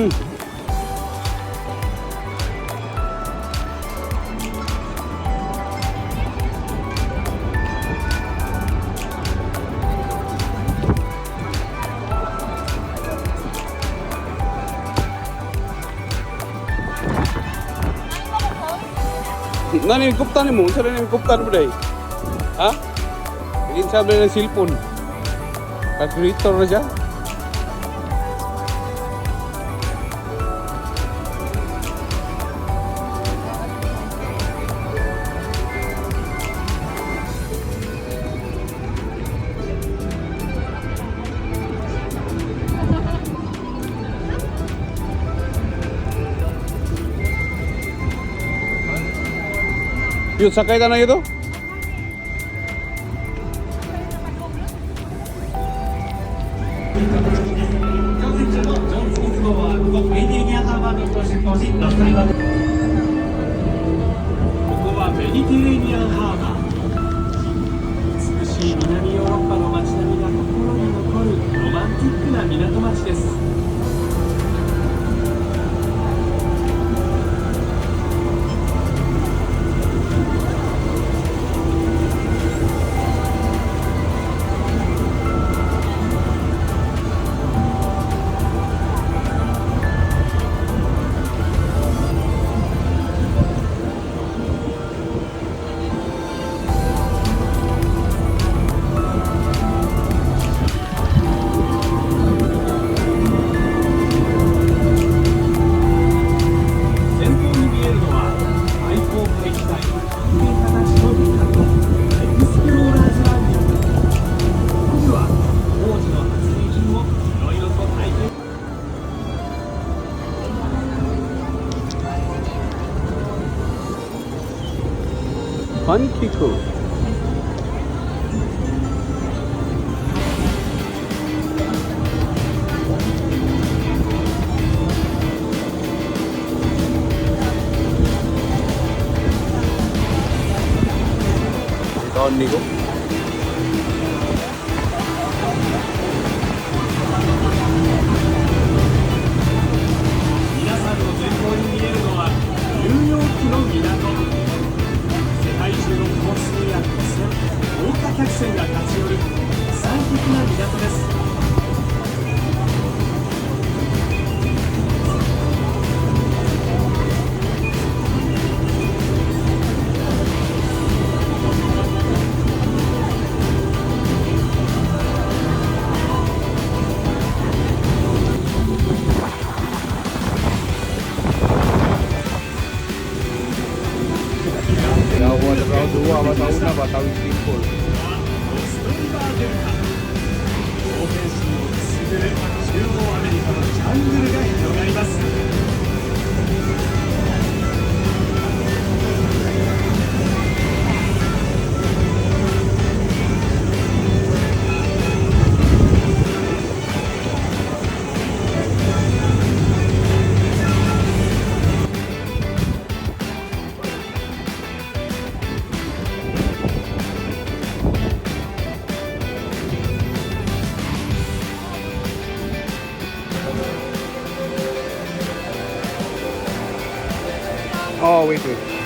Nani kupta ni mo? Unsa ni kupta ni mo? Ha? Kinsa ba ng cellphone? Calculator na siya? Yun, sakay ta na ito? ここはメディテレーニアンハーバー。美しい南ヨーロッパの街並みが心に残るロマンティックな港町です。前方に見えるのは、愛好会時代探検家たちの港、エクスプローラーズランディング。ここでは、当時の発明品をいろいろと体験。 Pankiko. Ikaw, Nico? 皆さんの前方に見えるのは、ニューヨークの港。世界中の貨物船や漁船、豪華客船が立ち寄る国際的な港です。 Nakakuha sa round 2, sa una ba, tawid simple. ロストリバーデルタ。冒険心をくすぐる中央アメリカのジャングルが広がります。 Oh, wait, wait.